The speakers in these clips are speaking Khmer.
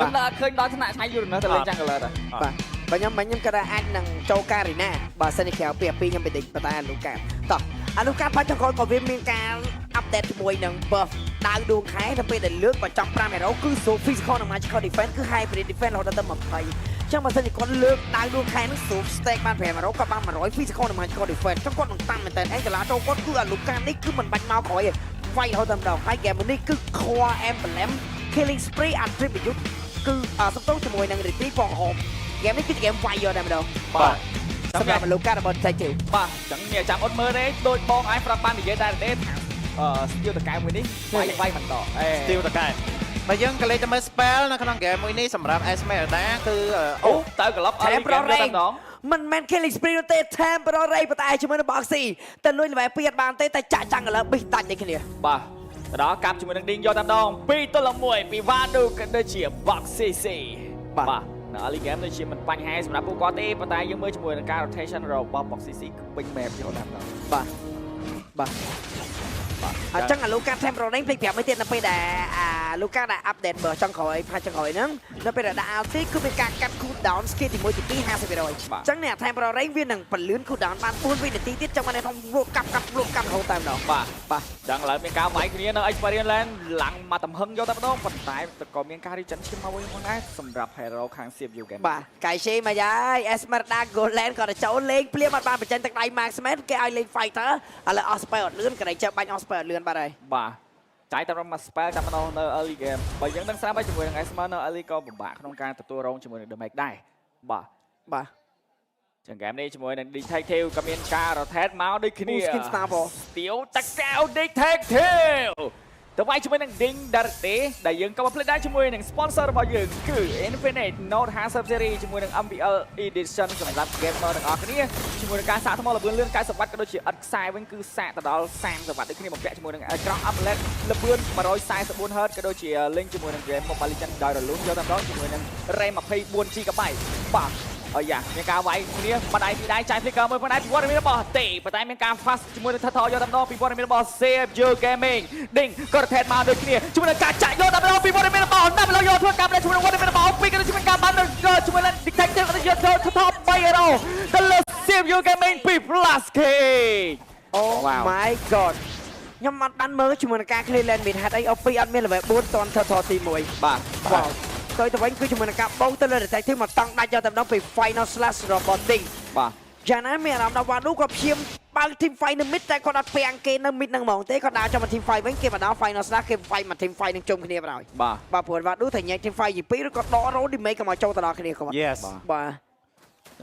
ខ្ញុំដល់ឃើញដល់ថ្នាក់ឆៃយូរណាស់ទៅលេង Jungler ដែរ។ បាទបើខ្ញុំបើខ្ញុំគាត់ថាអាចនឹងចូលការរីណាបើសិនជាក្រៅពីអាពីរខ្ញុំបិទប៉ុន្តែអាលូកាតោះអាលូកាផាច់ចង្កល់ក៏វាមានការ update ជាមួយនឹង buff ដាវដួងខែទៅពេលដែលលើកបញ្ចប់5 hero គឺ so physical និង magical defense គឺ hybrid defense រហូតដល់ទៅ20ចឹងបើសិនជាគាត់លើកដាវដួងខែនឹង so stack បាន5 hero គាត់បាន100 physical និង magical defense ចឹងគាត់នឹងតាំងមែនតើអេកាឡាចូលគាត់គឺអាលូកានេះគឺមិនបាច់មកក្រោយទេវាយរហូតតែម្ដងហើយ game នេះគឺ core emblem killing spree attribute គឺសំទោសជាមួយនឹងរីទីពងក្រហម game នេះគឺជា game វាយយកតែម្ដង បាទ សម្រាប់លោកការបស់ Detective។ បាទចឹងអ្នកចាំអត់មើលទេដូចបងឯងប្រាប់បាននិយាយតែទេថាស្ទៀវតកែមួយនេះវាយវាយបន្តអេ ស្ទីវតកែបើយើងក៏លេចទៅមើល spell នៅក្នុង game មួយនេះសម្រាប់ Esmeralda គឺ អូទៅក្លឹប Temporary តែម្ដង មិនមែន killing spree នោះទេ temporary ប៉ុន្តែជាមួយនឹង Boxy តែលួច level 2អត់បានទេតែចាក់ចាំងឥឡូវប៊ីសដាច់ដូចគ្នា។ បាទទៅដល់កាប់ជាមួយនឹងឌីងយកតែម្ដង2ទល់1ពីវ៉ាឌូក៏ដូចជា Box CC។ បាទនៅ early game ដូចជាមិនបញ្ហាសម្រាប់ពួកគាត់ទេប៉ុន្តែយើងមើលជាមួយនឹងការ rotation របស់ Box CC គឺពេញ map យកតែម្ដង។ បាទបាទ បាទ អញ្ចឹងអាលូកា temporary ភ្លេចប្រាប់មួយទៀតនៅពេលដែលអាលូកាដែល update បើចង់ក្រោយផាចចង់ក្រោយហ្នឹងនៅពេលដែលដាក់ ulti គឺមានការកាត់ cool down skill ទី1ទី2 50%អញ្ចឹងអ្នក temporary វានឹងពលឿន cool down បាន4វិនាទីទៀតចឹងបានធំលក់កាប់កាប់លក់កាប់រហូតតែម្ដង។ បាទ បាទ ចឹងឥឡូវមានការវាយគ្នានៅ Experience Land ឡើងមកទំហឹងយកតែម្ដងប៉ុន្តែក៏មានការ regen ឈាមមកវិញផងដែរសម្រាប់ Hero ខាង CFU Game។ បាទកៃសេមកយាយ Esmeralda Golan ក៏ទៅចូលលេងភ្លាមអត់បានបញ្ចេញទឹកដៃ Marksman គេឲ្យលេង Fighter ឥឡូវអស់ spell អត់លឿនកន្លែងចេះបាញ់អស់ spell អត់លឿនបាត់ហើយ។ បាទចាយតែមក spell តែម្ដងនៅ early game បើយើងដឹងស្រាប់ហើយជាមួយនឹង Esmer នៅ early ក៏ពិបាកក្នុងការទទួលរងជាមួយនឹង damage ដែរបាទ។ បាទ។ ចឹង game នេះជាមួយនឹង Detective ក៏មានការ rotate មកដូចគ្នា។ Skin Star បង ស្ទៀវតកៅ Detective ទៅវាយជាមួយនឹង Ding Darte ដែលយើងក៏មកភ្លេចដែរជាមួយនឹង sponsor របស់យើងគឺ Infinix Note 50 Series ជាមួយនឹង MPL Edition សម្រាប់ gamer ទាំងអស់គ្នាជាមួយនឹងការសាកថ្មល្បឿនលឿន90វ៉ាត់ក៏ដូចជាឥតខ្សែវិញគឺសាកទៅដល់30វ៉ាត់ដូចគ្នាបំពាក់ជាមួយនឹងអេក្រង់ AMOLED ល្បឿន 144 Hz ក៏ដូចជា link ជាមួយនឹង game Mobile Legends ដោយរលូនយកតែម្ដងជាមួយនឹង RAM 24 GB បាទអាយ៉ាមានការវាយគ្នាម្ដាយពីដៃចាយ flicker មួយផងដែរពីវត្តមានរបស់ទេប៉ុន្តែមានការ fast ជាមួយនឹងថថយកតែម្ដងពីវត្តមានរបស់ CFU Gaming ឌីងក៏ rotate មកដូចគ្នាជាមួយនឹងការចាក់យកតែម្ដងពីវត្តមានរបស់ណាប់ឡយកធ្វើការផ្លេចជាមួយនឹងវត្តមានរបស់ពីក៏ជាមួយនឹងការបានជាមួយនឹង Detective ក៏យកទៅថត3 hero ទៅលើ CFU Gaming ពី Plus K។ Oh Wow. my god ខ្ញុំអត់បានមើលជាមួយនឹងការ clear lane មានហេតុអី OP អត់មាន level 4តន់ថថទី1 បាទ។ វ៉ាវទៅទៅវិញគឺជាមួយនឹងការបោកទៅលើ detective មកតង់ដាច់យកតែម្ដងពី final slash robotic។ បាទ។ យ៉ាងណាមានអារម្មណ៍ថាវ៉ាឌូក៏ព្យាមបើក team fight នៅ mid តែគាត់អត់ពាំងគេនៅ mid ហ្នឹងហ្មងទេគាត់ដើរចូលមក team fight វិញគេមកដល់ final slash គេ fight មក team fight នឹងជុំគ្នាបណ្ដោយ។ បាទ។ បាទព្រោះវ៉ាឌូតែញែក team fight ទី2ឬក៏ដក roll damage ក៏មកចូលទៅដល់គ្នាគាត់។ Yes។ បាទ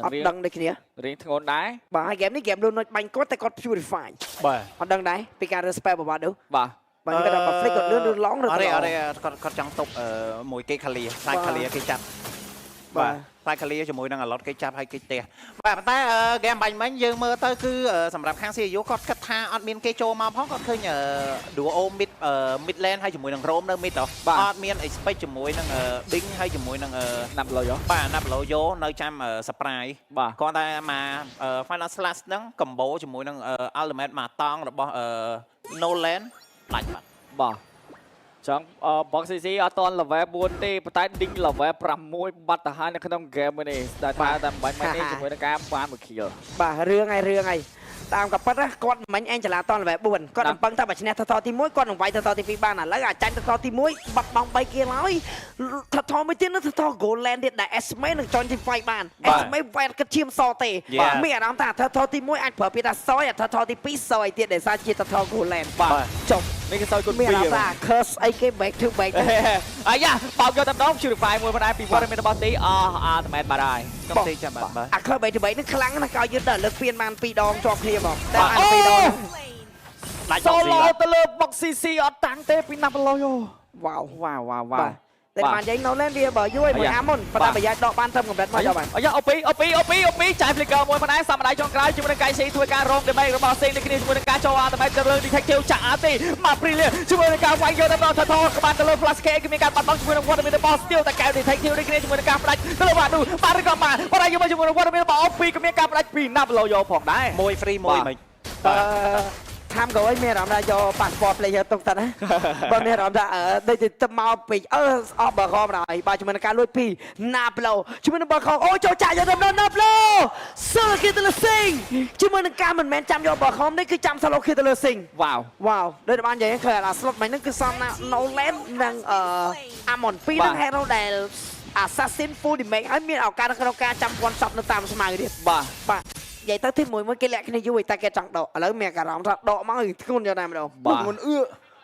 អត់ដឹងដូចគ្នា។ រៀងធ្ងន់ដែរ។ បាទហើយ game នេះ game លូនបាញ់គាត់តែគាត់ purify បាទ។ អត់ដឹងដែរពីការរើ spell របស់វ៉ាឌូ។ បាទ។ បាទគាត់ដល់ flick គាត់លឿនឬឡងឬ អត់ទេ ក៏ អត់ទេគាត់គាត់ចង់ទប់អឺមួយគេខាលីខ្លាចខាលីគេចាប់ បាទ។ បាទខ្លាចខាលីជាមួយនឹងអាឡុតគេចាប់ឲ្យគេផ្ទះបាទប៉ុន្តែហ្គេមបាញ់មិញយើងមើលទៅគឺសម្រាប់ខាង CU គាត់គិតថាអត់មានគេចូលមកផងគាត់ឃើញ duo mid mid lane ហើយជាមួយនឹង roam នៅ mid ហ៎អត់មាន expect ជាមួយនឹង ding ហើយជាមួយនឹង ណាប់លុយហ៎ បាទណាប់ឡូយោនៅចាំ surprise។ បាទ។ គាត់តែមក final slash ហ្នឹង combo ជាមួយនឹង ultimate មកតង់របស់ Nolan ដាច់បាត់។ បាទចឹងអឺ Box CC អត់តន់ level 4ទេប៉ុន្តែ Ding level 6បាត់ទៅហើយនៅក្នុង game មួយនេះតែថាតែបាញ់មិញនេះជាមួយនឹងការបានមួយ kill។ បាទរឿងហើយរឿងហើយតាមក៏ពិតណាគាត់មិញអេងចលាត level 4គាត់រំពឹងថាបើឈ្នះថថទី1គាត់នឹងវាយថថទី2បានឥឡូវអាចចាញ់ថថទី1បាត់បង់3គៀលហើយថថមួយទៀតនោះថថ Gold Lane ទៀតដែល Esme នឹង join team fight បាន Esme វ៉ែតគិតឈាមសទេមានអារម្មណ៍ថាថថទី1អាចប្រើពាក្យថាសយអាថថទី2សយទៀតដែលសារជាថថ Gold Lane បាទ ចុះ នេះគឺសយគុណ មាន 2 អារម្មណ៍ថា curse អីគេ back to back។ អាយ៉ាបោកយកតែម្ដង Purify មួយផងដែរពីវត្តមានរបស់ទីអស់អាតមែនបាត់ហើយ។ កុំទេចាំបាទបាទ។ អា curse back to back នេះខ្លាំងណាស់ក៏ឲ្យយើងដល់លើកពៀនបាន2ដងជាប់គ្នាហ្មងតែបាន2ដង ដាច់ solo ទៅលើ Box CC អត់តាំងទេពីណាប់ឡូយ វ៉ាវ វ៉ាវវ៉ាវវ៉ាវ បាទតែបាននិយាយនៅ lane វាបើយូរឯងមួយអាមុនប៉ុន្តែបើយ៉ាដកបានត្រឹមកម្រិតមកយកបាន អាយ៉ាអូពីអូពីអូពីអូពីចាយ flicker មួយផងដែរសាមដៃចុងក្រោយជាមួយនឹងកៃស៊ីធ្វើការរង damage របស់សេងដូចគ្នាជាមួយនឹងការចូលអាតែទៅលើ detective ចាក់អាទីមកព្រីលៀជាមួយនឹងការវាយយកតែដល់ថថក្បាលទៅលើ flash K គឺមានការបាត់បង់ជាមួយនឹងវត្តមានរបស់ steel តែកែវ detective ដូចគ្នាជាមួយនឹងការផ្ដាច់ទៅលើវ៉ាឌូបាទឬក៏បាទប៉ុន្តែយកមកជាមួយនឹងវត្តមានរបស់អូពីក៏មានការផ្ដាច់ពីណាប់ឡូយោផងដែរ។ មួយ free មួយមិន អឺ ខាំក៏អីមានអារម្មណ៍ថាយក passport player ទុកតាណា បើមានអារម្មណ៍ថាអឺដូចទៅមកពេកអឺអស់បើខំហើយបាទជាមួយនឹងការលួចពីណាប្លូជាមួយនឹងបើខំអូចូលចាក់យកទៅណាប្លូសើគេទៅលើស៊ីងជាមួយនឹងការមិនមែនចាំយកបើខំនេះគឺចាំសាឡូគេទៅលើស៊ីង វ៉ាវ វ៉ាវដូចបាននិយាយឃើញអា slot មិញហ្នឹងគឺសំណា Nolan និងអឺ Amon ពីរហ្នឹង hero ដែល Assassin full damage ហើយមានឱកាសនៅក្នុងការចាំ one shot នៅតាមស្មៅទៀត បាទ បាទនិយាយទៅទីមួយមួយគេលាក់គ្នាយូរឯតែគេចង់ដកឥឡូវមានអារម្មណ៍ថាដកមកធ្ងន់យកតែម្ដង បាទ មុនអឺ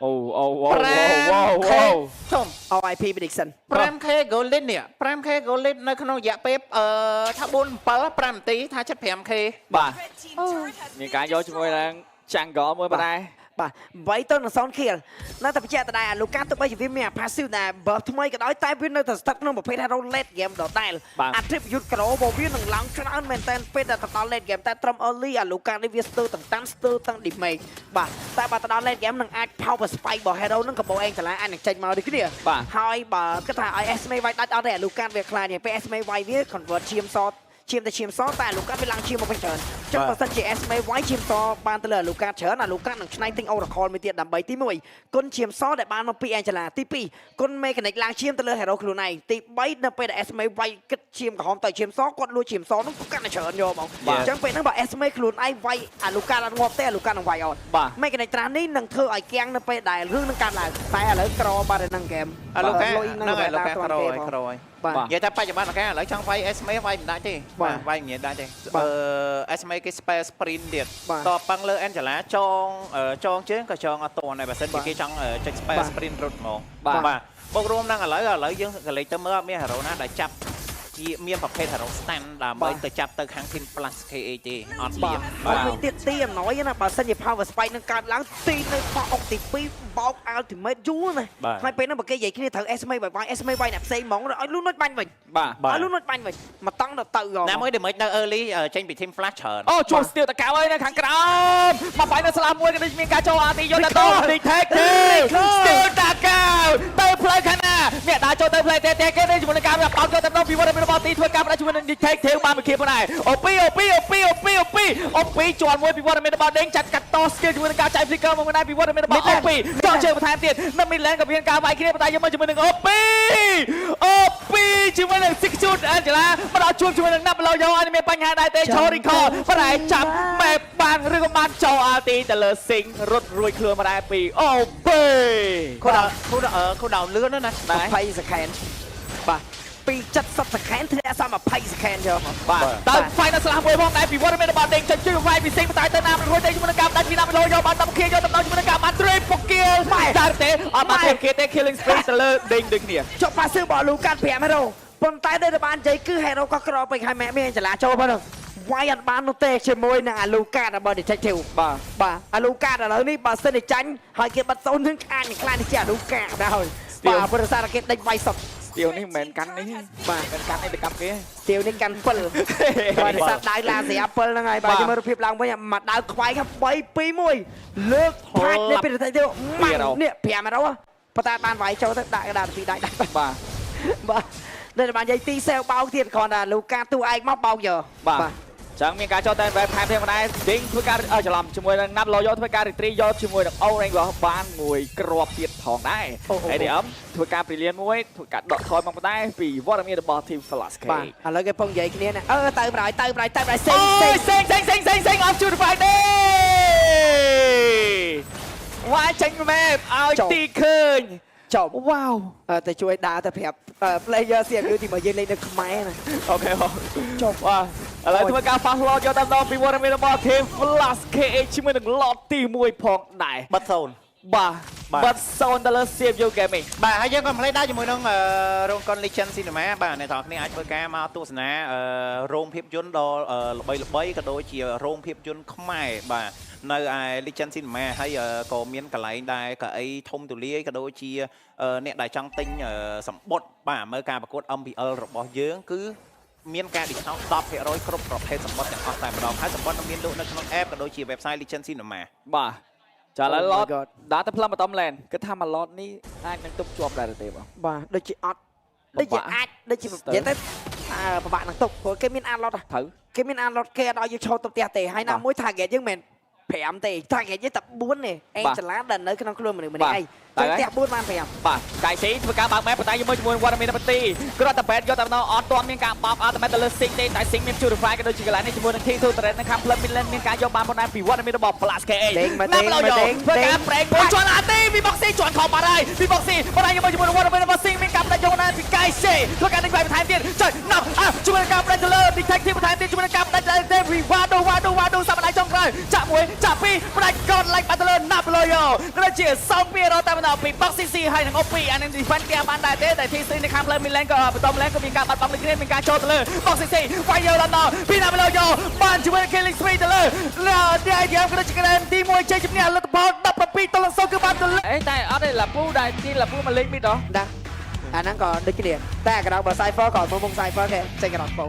អូអូអូវ៉ាវវ៉ាវ ជុំ RIP prediction 5K gold នេះ 5K gold នៅក្នុងរយៈពេលអឺថា4 7 5នាទីថា 75K បាទមានការយកជាមួយនឹង Jungle មួយប៉ុណ្ណេះ បាទ8ទៅនឹង0 kill នៅតែបញ្ជាក់ដដែលអាលូកាទោះបីជាវាមានអា passive ដែល buff ថ្មីក៏ដោយតែវានៅតែស្ថិតក្នុងប្រភេទ hero late game ដដែល attribute ក្ររបស់វានឹងឡើងច្រើនមែនតើពេលដែលទៅដល់ late game តែត្រឹម early អាលូកានេះវាស្ទើរទាំងតាន់ស្ទើរទាំង damage បាទតែបើទៅដល់ late game នឹងអាច power spike របស់ hero នឹងក៏បោអេងចលាអាចនឹងចេញមកដូចគ្នា បាទ ហើយបើគិតថាឲ្យ Esme វាយដាច់អត់ទេអាលូកាវាខ្លាចទេពេល Esme វាយវា convert ឈាមសឈាមទៅឈាមសតែអាលូកាវាឡើងឈាមមកវិញច្រើនចឹងបើសិនជា Esme វាយឈាមសបានទៅលើអាលូកាច្រើនអាលូកានឹងឆ្នៃទិញ Oracle មួយទៀតដើម្បីទី1គុណឈាមសដែលបានមកពី Angela ទី2គុណ mechanic ឡើងឈាមទៅលើ hero ខ្លួនឯងទី3នៅពេលដែល Esme វាយគិតឈាមក្រហមទៅឈាមសគាត់លួចឈាមសនោះកាន់តែច្រើនយកហ្មងអញ្ចឹងពេលហ្នឹងបើ Esme ខ្លួនឯងវាយអាលូកាអត់ងាប់ទេអាលូកានឹងវាយអត់ បាទ mechanic ត្រាស់នេះនឹងធ្វើឲ្យគៀងនៅពេលដែលរឿងនឹងកើតឡើងតែឥឡូវក្របាត់ហើយនឹងហ្គេម អាលូកា លុយ ហ្នឹងហើយលូកាក្រហើយក្រហើយ បាទ និយាយថាបច្ចុប្បន្នកាឥឡូវចង់វាយ SMA វាយមិនដាច់ទេ បាទ វាយមិនដាច់ទេ បាទ អឺ SMA គេ spare sprint ទៀត បាទ តប៉ឹងលើ Angela ចងអឺចងជើងក៏ចងអត់ទាន់ដែរបើសិនជា បាទ គេចង់អឺចុច spare បាទ sprint រត់ហ្មង បាទ បាទបូករួមហ្នឹងឥឡូវយើងក៏លេចទៅមើលអត់មាន hero ណាដែលចាប់ជាមានប្រភេទ hero stand ដើម្បី បាទ ទៅចាប់ទៅខាង Team Plus KH ទេអត់ បាទ មាន ហើយមួយទៀតទីអំណោយណាបើសិនជា power spike នឹងកើតឡើងទីនៅប៉អុកទី2បោក ultimate យូរណា បាទ ហើយពេលហ្នឹងបើគេនិយាយគ្នាត្រូវ SMA បាយបាយ SMA បាយអ្នកផ្សេងហ្មងឲ្យលូនុចបាញ់វិញ បាទ ឲ្យលូនុចបាញ់វិញមកតង់ដល់ទៅហ្មង ណាមួយ damage នៅ early អឺចេញពី Team Flash ច្រើន អូជួបស្ទៀវតកៅហើយនៅខាងក្រោមមកបាយនៅស្លាប់មួយក៏ដូចមានការចូលអាទីយកទៅត Detective ស្ទៀវតកៅទៅផ្លូវខាងណាអ្នកដើរចូលទៅផ្លូវទេទេគេជាមួយនឹងការបោកចូលទៅក្នុងពីវត្តមានរបស់ទីធ្វើការផ្ដាច់ជាមួយនឹង Detective បានមួយគៀបផងដែរអូពីអូពីអូពីអូពីអូពីអូពីជាន់មួយពីវត្តមានរបស់ដេញចាត់កាត់ត skill ជាមួយនឹងការចាយ flicker មកដែរពីវត្តមានរបស់អូពីចង់ជើងបន្ថែមទៀតនៅ mid lane ក៏មានការវាយគ្នាប៉ុន្តែយើងមកជាមួយនឹងអូពីអូពីជាមួយនឹង Six Shoot Angela មកដល់ជួបជាមួយនឹងណាប់ឡូយោអត់មានបញ្ហាដែរទេឆូ recall ប៉ុន្តែចាប់ម៉ែបានឬក៏បានចូល RT ទៅលើ Sing រត់រួចខ្លួនមកដែរពីអូពី ខូដៅខូដៅអឺខូដៅលឿនណាស់ណា ដែរ 20 second បាទពី70 second ធ្លាក់សល់20 second យកមក បាទតើ final ស្លាស់មួយផងដែរពីវត្តមានរបស់ដេញចុចជួយវាយពី Sing ប៉ុន្តែទៅណាមិនរួចទេជាមួយនឹងការដាច់ពីណាប់ឡូយោបាន10ខៀយកតំណជាមួយនឹងការបាន triple kill តែទេអត់បាន triple kill ទេ killing spree ទៅលើដេញដូចគ្នា ចុះប៉ាស៊ឺរបស់លូកាត់5 hero ប៉ុន្តែដូចបាននិយាយគឺ hero ក៏ក្រពេកហើយម៉ែមានចលាចូលផងហ្នឹងវាយអត់បាននោះទេជាមួយនឹងអាលូការបស់ detective បាទ បាទអាលូកាឥឡូវនេះបើសិនជាចាញ់ហើយគេបិទសូននឹងអាចនឹងខ្លាចជាអាលូកាដែរហើយបាទព្រោះសារគេដេញវាយសុត ស្ទៀវនេះមិនមែនកាន់នេះ បាទ មិនកាន់នេះទៅកម្មគេ ស្ទៀវនេះកាន់7បាទសារដាវឡាសេអា7ហ្នឹងហើយបាទមើលរូបភាពឡើងវិញមកដាវខ្វាយខាង3 2 1លើកផាច់នេះពី detective ម៉ាំងនេះ5 hero ប៉ុន្តែបានវាយចូលទៅដាក់កដាពីដៃដាក់ បាទ បាទនៅតែបាននិយាយទីសេវបោកទៀតគ្រាន់តែលូកាទូឯកមកបោកយក បាទចឹងមានការចូលតែបែបថែមទៀតដែរឌីងធ្វើការច្រឡំជាមួយនឹងណាប់ឡយោធ្វើការរីត្រីយកជាមួយនឹងអូរ៉េងរបស់បានមួយគ្រាប់ទៀតផងដែរ ADM ធ្វើការព្រីលៀនមួយធ្វើការដកថយមកដែរពីវត្តមានរបស់ Team Flash K បាទឥឡូវគេពងនិយាយគ្នាណាអឺទៅប្រយទៅប្រយទៅប្រយសេង អូ សេង យសេងសេងសេងសេងសេងអត់ជួយ Friday វ៉ាចេញមែបឲ្យទីឃើញ ចប់ វ៉ាវ ទៅជួយដើរទៅប្រាប់ player CMU ទីមកយើងលេងនៅខ្មែរណា អូខេបង ចប់ បាទឥឡូវធ្វើការ fast load យកតាមដងពីវត្តមានរបស់ Team Flash KH ជាមួយនឹង lot ទី1ផងដែរ បិទសូន បាទ បាទ បាត់សូនទៅលើ CFU Gaming បាទហើយយើងក៏មិនភ្លេចដែរជាមួយនឹងអឺរោងកុន Legend Cinema បាទអ្នកទាំងអស់គ្នាអាចធ្វើការមកទស្សនាអឺរោងភាពយន្តដ៏អឺល្បីល្បីក៏ដូចជារោងភាពយន្តខ្មែរបាទនៅឯ Legend Cinema ហើយអឺក៏មានកន្លែងដែរកៅអីធំទូលាយក៏ដូចជាអឺអ្នកដែលចង់ទិញអឺសម្បុត្របាទមើលការប្រកួត MPL របស់យើងគឺមានការ discount 10%គ្រប់ប្រភេទសម្បុត្រទាំងអស់តែម្ដងហើយសម្បុត្រនឹងមានលក់នៅក្នុង app ក៏ដូចជា website Legend Cinema បាទចាឥឡូវ Oh my lot God. ដាក់ទៅផ្លឹមបតំឡែនគិតថាមួយ lot នេះអាចនឹងទប់ជាប់ដែរឬទេបង បាទដូចជាអត់ដូចជាអាចដូចជា ស្ទើរ និយាយទៅអើពិបាកនឹងទុកព្រោះគេមានអានឡុត ត្រូវ គេមានអានឡុតគេអត់ឲ្យយើងឈរទុកផ្ទះទេហើយណាមួយ target យើងមិន 5ទេតែគេនិយាយតែ4ទេអេ បាទ ចលាដែលនៅក្នុងខ្លួនមនុស្សម្នាក់ឯង បាទ ចឹងផ្ទះ4បាន5 បាទកាយស៊ីធ្វើការបើក map ប៉ុន្តែជាមួយជាមួយវត្តមានបន្ទីគ្រាន់តែបែតយកតែម្ដងអត់ទាន់មានការបោកអត់តែទៅលើ Sing ទេតែ Sing មាន Purify ក៏ដូចជាកន្លែងនេះជាមួយនឹង T2 Turret នៅខាងផ្លូវ Midland មានការយកបានប៉ុណ្ណាពីវត្តមានរបស់ Flash KA ដេញមកដេញ ណា មកដេញ ធ្វើការប្រេងមួយជាន់អាទីវី Boxy ជាន់ខំបាត់ហើយវី Boxy ប៉ុន្តែជាមួយជាមួយនឹងវត្តមានរបស់ Sing មានការផ្ដាច់យកណាពីកាយស៊ីធ្វើការដេញវាយបន្ថែមទៀតចុចណប់អើជាមួយនឹងការផ្ដាច់ទៅលើ Detective បន្ថែមទៀតជាមួយនឹងការផ្ដាច់ទៅវីវ៉ាដូវ៉ាដូវ៉ាដូសាប់ដៃចុងក្រោយចាក់មួយចាក់ពីរផ្ដាច់កនឡៃបាត់ទៅលើណាប់លើយោក៏ដូចជាសងពីរតែម្ដងពី Boxy C ហើយនឹង OP អានឹង defense ផ្ទះបានដែរទេតែ TC នៅខាងផ្លូវ Milan ក៏បន្ត Milan ក៏មានការបាត់បង់ដូចគ្នាមានការចូលទៅលើ Boxy C វាយយកដល់ដល់ពីណាប់លើយោបានជាមួយនឹង Killing Spree ទៅលើ DIDM ក៏ដូចជា Grand ទី1ជ័យជំនះលទ្ធផល17ទល់0គឺបានទៅលើអេតែអត់ទេឡាពូដែលទីឡាពូមកលេងមីតហ៎ ដែរអាហ្នឹងក៏ដូចគ្នាតែអាក្រៅបើ Cypher ក៏មើលមុខ Cypher គេចេញក្រៅពោ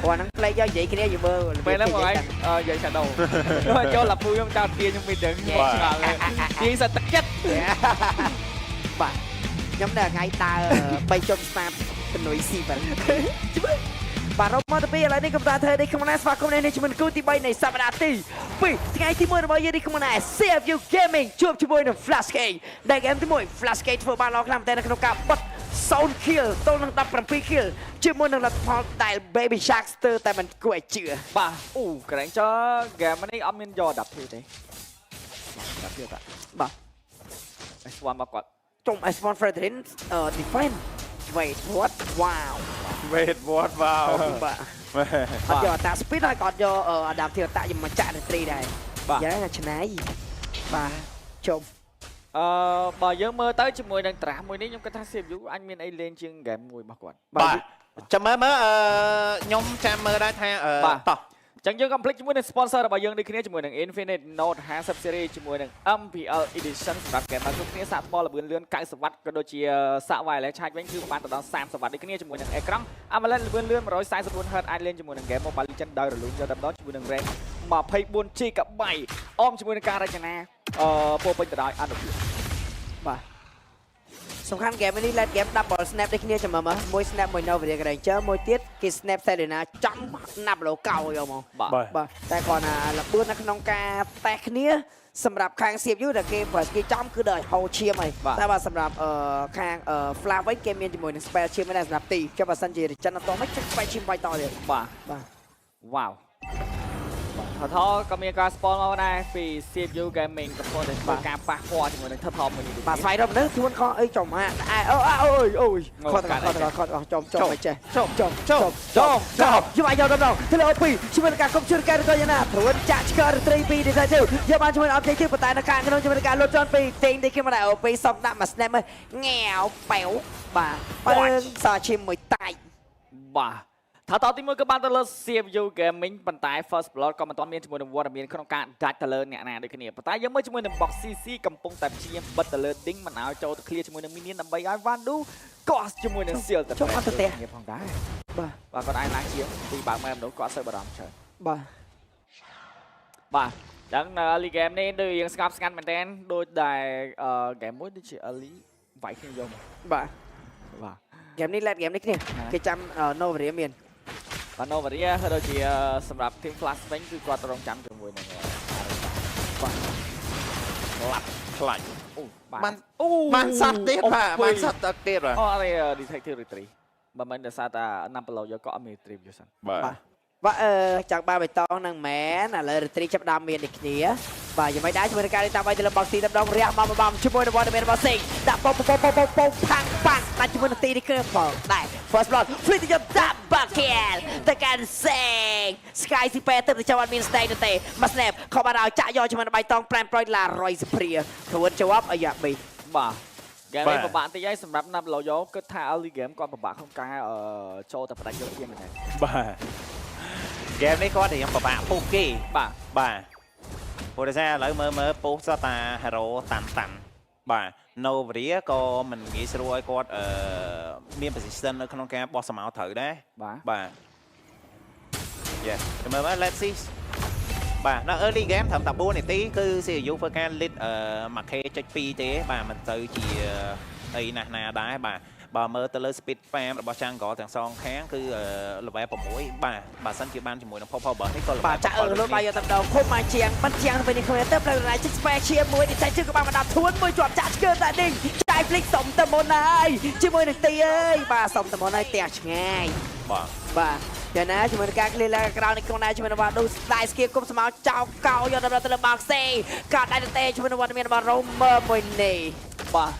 ព្រោះអាហ្នឹងផ្លេចយកនិយាយគ្នាយមើល ពេលហ្នឹងមកឯងនិយាយ Shadow ចូលឡាពូខ្ញុំចោលទាខ្ញុំមីដឹងឆ្ងល់ទាញសត្វទឹកចិត្ត បាទខ្ញុំនៅថ្ងៃដើរបីជុំស្នាមជំនួយស៊ីបាទបាទរកមកទៅពីឥឡូវនេះកំតាធ្វើនេះក្នុងណាស្វាគមន៍នេះជាមួយគូទី3នៃសប្តាហ៍ទី2ថ្ងៃទី1របស់យើងនេះក្នុងណា CFU Gaming ជួបជាមួយនឹង Flash K ដែលហ្គេមទី1 Flash K ធ្វើបានល្អខ្លាំងមែនទែននៅក្នុងការបិទ0 kill ទល់នឹង17 kill ជាមួយនឹងលទ្ធផលដែល Baby Shark ស្ទើរតែមិនគួរឲ្យជឿ បាទអូក្រែងចហ្គេមនេះអត់មានយក adaptive ទេ adaptive តា បាទ S1 មកគាត់ ចុំ S1 Fredrin defend wait what wow Wait what wow បាទអត់យក attack speed ហើយក៏អត់យក adaptive attack យកមកចាក់ retri ដែរ បាទ យ៉ាងណាឆ្នៃបាទចុំ អឺបើយើងមើលទៅជាមួយនឹងត្រាស់មួយនេះខ្ញុំគិតថា CPU អញមានអីលេងជាងហ្គេមមួយរបស់គាត់ បាទចាំមើលមើលអឺខ្ញុំចាំមើលដែរថាអឺ បាទ តោះ ចឹងយើងកុំភ្លេចជាមួយនឹង sponsor របស់យើងដូចគ្នាជាមួយនឹង Infinite Note 50 Series ជាមួយនឹង MPL Edition សម្រាប់ gamer គ្រប់គ្នាសាកថ្មល្បឿនលឿន90វ៉ាត់ក៏ដូចជាសាក wireless charge វិញគឺបានទៅដល់30វ៉ាត់ដូចគ្នាជាមួយនឹងអេក្រង់ AMOLED ល្បឿនលឿន 144 Hz អាចលេងជាមួយនឹង game Mobile Legends ដោយរលូនយកតែម្ដងជាមួយនឹង RAM 24 GB អមជាមួយនឹងការរចនាអឺពោរពេញទៅដោយអនុភាព បាទសំខាន់ game នេះ late game double snap ដូចគ្នាចាំមើលមើលមួយ snap មួយ Novaria Granger មួយទៀតគេ snap Selena ចំណាប់លោកោយកមក បាទ បាទតែគ្រាន់តែលបឿននៅក្នុងការតេស្តគ្នាសម្រាប់ខាង CFU ដែលគេប្រើគេចំគឺដល់ហូរឈាមហើយ បាទ តែបើសម្រាប់អឺខាងអឺ Flash វិញគេមានជាមួយនឹង spell ឈាមដែរសម្រាប់ទីចុះបើសិនជា Regent អត់តមិនចុច spell ឈាមវាយតទៀត បាទ បាទ វ៉ាវថថក៏មានការ spawn មកដែរពី CFU Gaming កំពុងតែធ្វើការប៉ះពាល់ជាមួយនឹងថថមួយនេះដូច បាទ គ្នា ស្វែងរកមនុស្សធ្ងន់ខអីចំហាអែអូអូយអូយខត់ខត់ខត់ខត់ចំចំមិនចេះ ចំ ចំ ចំ ចំចំយកយកដល់ដល់ធ្វើអូពីជាមួយនឹងការកុំជឿការក៏យ៉ាងណាព្រួនចាក់ឆ្កើត្រីពីនេះទៅយកបានជាមួយ objective ប៉ុន្តែនៅខាងក្នុងជាមួយនឹងការលុតចន់ពីតេងនេះគេមកដែរអូពីសុំដាក់មួយ snap មើលងាវប៉ែវបាទបើសឈាមមួយតៃ បាទថាតទីមួយគឺបានទៅលើ CFU Gaming ប៉ុន្តែ First Blood ក៏មិនទាន់មានជាមួយនឹងវត្តមានក្នុងការដាច់ទៅលើអ្នកណាដូចគ្នាប៉ុន្តែយើងមើលជាមួយនឹង Box CC កំពុងតែព្យាយាមបិទទៅលើ Ding មិនឲ្យចូលទៅ clear ជាមួយនឹង Minion ដើម្បីឲ្យ Vandu កោះជាមួយនឹង Seal ទៅ ចុះអត់ទៅផ្ទះ គ្នាផងដែរ បាទ បាទគាត់អាចឡើងជាងទីបើកមែនមនុស្សគាត់សូវបារម្ភច្រើន បាទ បាទចឹងនៅ early game នេះដូចយើងស្ងប់ស្ងាត់មែនតើដូចដែលអឺ game មួយដូចជា early វាយគ្នាយកមក បាទ បាទ ហ្គេមនេះ late game នេះគ្នាគេចាំ Novaria មាន បាទ Novaria ក៏ដូចជាសម្រាប់ Team Flash វិញគឺគាត់រងចាំជាមួយនឹងបាទក្លាប់ ខ្លាច់ អូ បាន អូ បានសត្វទៀតបាទបានសត្វទឹកទៀតបាទ អូអត់ទេ Detective Retreat បើមិនដោយសារតែ Nampolo យកក៏អត់មាន Retrieve យកសិន បាទ បាទអឺចង់បានបៃតងហ្នឹងមែនឥឡូវ retri ចាប់ដើមមានដូចគ្នាបាទយ៉ាងម៉េចដែរជាមួយនឹងការតាមឲ្យទៅលើ box ទីតម្ដងរះមកបំជាមួយនឹងវត្តមានរបស់សេងដាក់ប៉ុប៉ុប៉ុប៉ុប៉ុផាំងប៉ាំងដាក់ជាមួយនឹងទីនេះគឺផងដែរ first blood free ទៅយក double kill ទៅកាន់សេង sky ស៊ីប៉ែទៅទៅចាំអត់មាន stay នោះទេមក snap ខំបានឲ្យចាក់យកជាមួយនឹងបៃតង5ប្រយឡារយសព្រាខ្លួនជាប់អាយ៉ាប៊ី បាទហ្គេមនេះពិបាកតិចហើយសម្រាប់ Nampolo យកគិតថា early game គាត់ពិបាកក្នុងការចូលទៅផ្ដាច់យកជាមែនទេ បាទហ្គេមនេះគាត់រៀងពិបាកពុះគេ បាទ បាទព្រោះដោយសារឥឡូវមើលមើលពុះសតតា hero តាន់តាន់បាទ Novaria ក៏មិនងាយស្រួលឲ្យគាត់អឺមាន position នៅក្នុងការបោះសមោត្រូវដែរ បាទ បាទ Yeah ចាំមើលមើល let's see បាទនៅ early game ត្រឹមតែ4នាទីគឺ CU ធ្វើការ lead អឺ 1K.2 ទេបាទមិនទៅជាអីណាស់ណាដែរបាទ បើមើលទៅលើ speed farm របស់ Jungle ទាំងសងខាងគឺ level 6បាទបើសិនជាបានជាមួយនឹង Purple Buff នេះក៏ level បាទចាក់អឺលុតបាយយកតែម្ដងឃុំមកជាងបាត់ជាងទៅវិញនេះគ្នាទៅផ្លូវរ៉ៃជិះស្ពែជាមួយនេះចៃជើងក៏បានមកដល់ធួនមួយជាប់ចាក់ឆ្កើតែឌីងចាយហ្លិកសុំទៅមុនហើយជាមួយនឹងទីអើយបាទសុំទៅមុនហើយផ្ទះឆ្ងាយ បាទ បាទយ៉ាងណាជាមួយនឹងការ clear ឡើងក្រៅនេះខ្លួនឯងជាមួយនឹងវ៉ាឌូស្ដាយស្គៀគុំស្មៅចោលកោយកដល់ទៅលើបាក់សេកាត់ដែរទេជាមួយនឹងវត្តមានរបស់ Romer មួយនេះ បាទ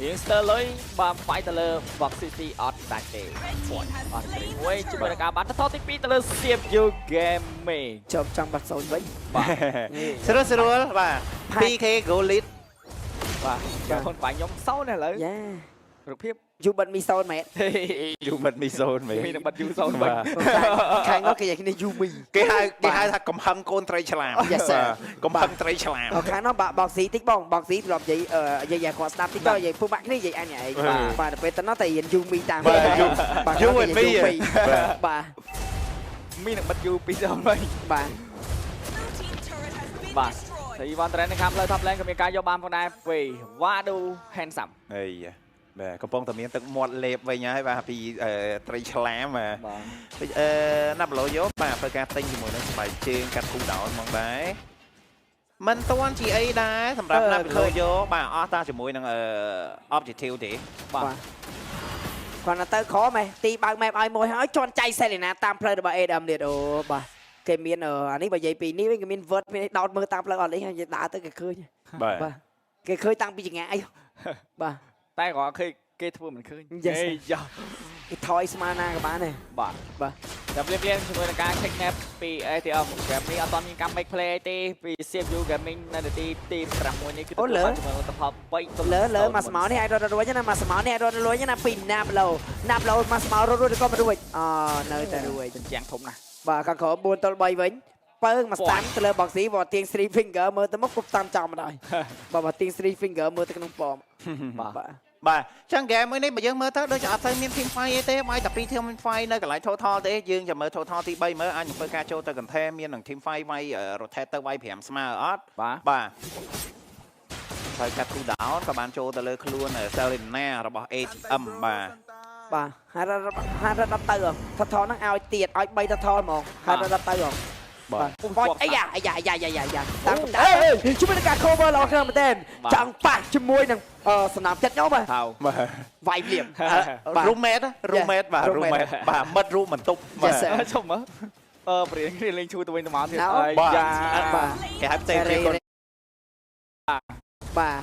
រៀងស្ទើលុយបាទវាយទៅលើ Box City អត់ដាច់ទេអត់គ្រីមួយជាមួយនឹងការបានថតទី2ទៅលើ CFU Gaming ជប់ចង់បាត់សូនវិញ បាទ ស្រួលស្រួលបាទ 2K goal lead បាទចាំខ្លួនបាញ់ខ្ញុំសោនឥឡូវ យ៉ា រូបភាព យូបិទមីសូនមែន យូមិតមីសូនមែន មាននឹងបិទយូសូនវិញ ខាងនោះគេនិយាយគ្នាយូមី គេហៅគេហៅថាកំហឹងកូនត្រីឆ្លាម Yes, sir. បាទកំហឹងត្រីឆ្លាម អខាងនោះបាក់បោកស៊ីតិចបងបោកស៊ីធ្លាប់និយាយអឺនិយាយឲ្យគាត់ស្ដាប់តិចទៅនិយាយពួកបាក់គ្នានិយាយអញឯងបាទដល់ពេលទៅនោះតែរៀនយូមីតាម បាទយូ បាទ យូ and me បាទ មាននឹងបិទយូពីរសូនវិញ បាទ បាទតែអ៊ីវ៉ាន់ត្រេននៅខាងផ្លូវ top lane ក៏មានការយកបានផងដែរពីវ៉ាឌូ handsome អីបាទកំពុងតែមានទឹកមាត់លេបវិញហើយបាទពីអឺត្រីឆ្លាមបាទ បាទ ដូចអឺណាប់ឡូយោបាទធ្វើការទិញជាមួយនឹងស្បែកជើងកាត់គូដោនហ្មងដែរមិនទាន់ជាអីដែរសម្រាប់ណាប់ឡូយោបាទអស់តាជាមួយនឹងអឺ objective ទេ បាទ គាត់ទៅក្រមហ៎ទីបើកម៉ែបឲ្យមួយហើយជន់ចៃសេលីណាតាមផ្លូវរបស់ ADM ទៀតអូបាទគេមានអានេះបើនិយាយពីនេះវិញគេមាន word មានដោតមើលតាមផ្លូវអត់នេះហើយដើរទៅគេឃើញ បាទ បាទគេឃើញតាំងពីចងាយបាទ តែក៏ឃើញគេធ្វើមិនឃើញ Yes. អេយ៉ា គេថយស្មើណាក៏បានដែរ បាទ បាទ តែភ្លាមៗជាមួយនឹងការ check map ពី ATM game នេះអត់ទាន់មានការ make play ទេពី CFU Gaming នៅនាទីទី6នេះគឺទទួលបានជាមួយលទ្ធផល3ទល់ លើលើមកស្មៅនេះអាចរត់រួចណាមកស្មៅនេះអាចរត់រួចណាពីណាប់ឡូណាប់ឡូមកស្មៅរត់រួចក៏មិនរួចអូនៅតែរួច ជញ្ជាំងធំណាស់ បាទខាងក្រោម4ទល់3វិញពើងមកស្តាំទៅលើ boxy វត្តទៀង three finger មើលទៅមុខគប់តាមចំមកដល់បាទវត្តទៀង three finger មើលទៅក្នុងប៉ម បាទ បាទ បាទចឹងហ្គេមមួយនេះបើយើងមើលទៅដូចជាអត់សូវមាន team fight អីទេបាយតែពីរ team fight នៅកន្លែង total ទេយើងចាំមើល total ទី3មើលអាចនឹងធ្វើការចូលទៅ contain មាននឹង team fight វាយ rotate ទៅវាយ5ស្មើអត់ បាទ បាទហើយកាត់ cool down ក៏បានចូលទៅលើខ្លួន Selena របស់ ATM បាទ បាទហារត់ហារត់ដល់ទៅថថហ្នឹងឲ្យទៀតឲ្យ3ថថហ្មងហារត់ដល់ទៅហ្មង បាទ បាទអាយ៉ាអាយ៉ាអាយ៉ាអាយ៉ាអាយ៉ាតាមអេជួយនឹងការ cover ល្អខ្លាំងមែនទែនចង់ប៉ះជាមួយនឹងសំណាមចិត្តខ្ញុំបាទ ថៅ បាទ វាយភ្លាម បាទ roommate roommate បាទ roommate roommate បាទមិត្តរួមបន្ទប់បាទ Yes, sir. ជុំមើលអឺព្រៀងគ្នាលេងឈូទៅវិញទៅមកទៀត ណៅ អី បាទ យ៉ា បាទ គេហៅផ្សេងគ្នាគាត់ បាទ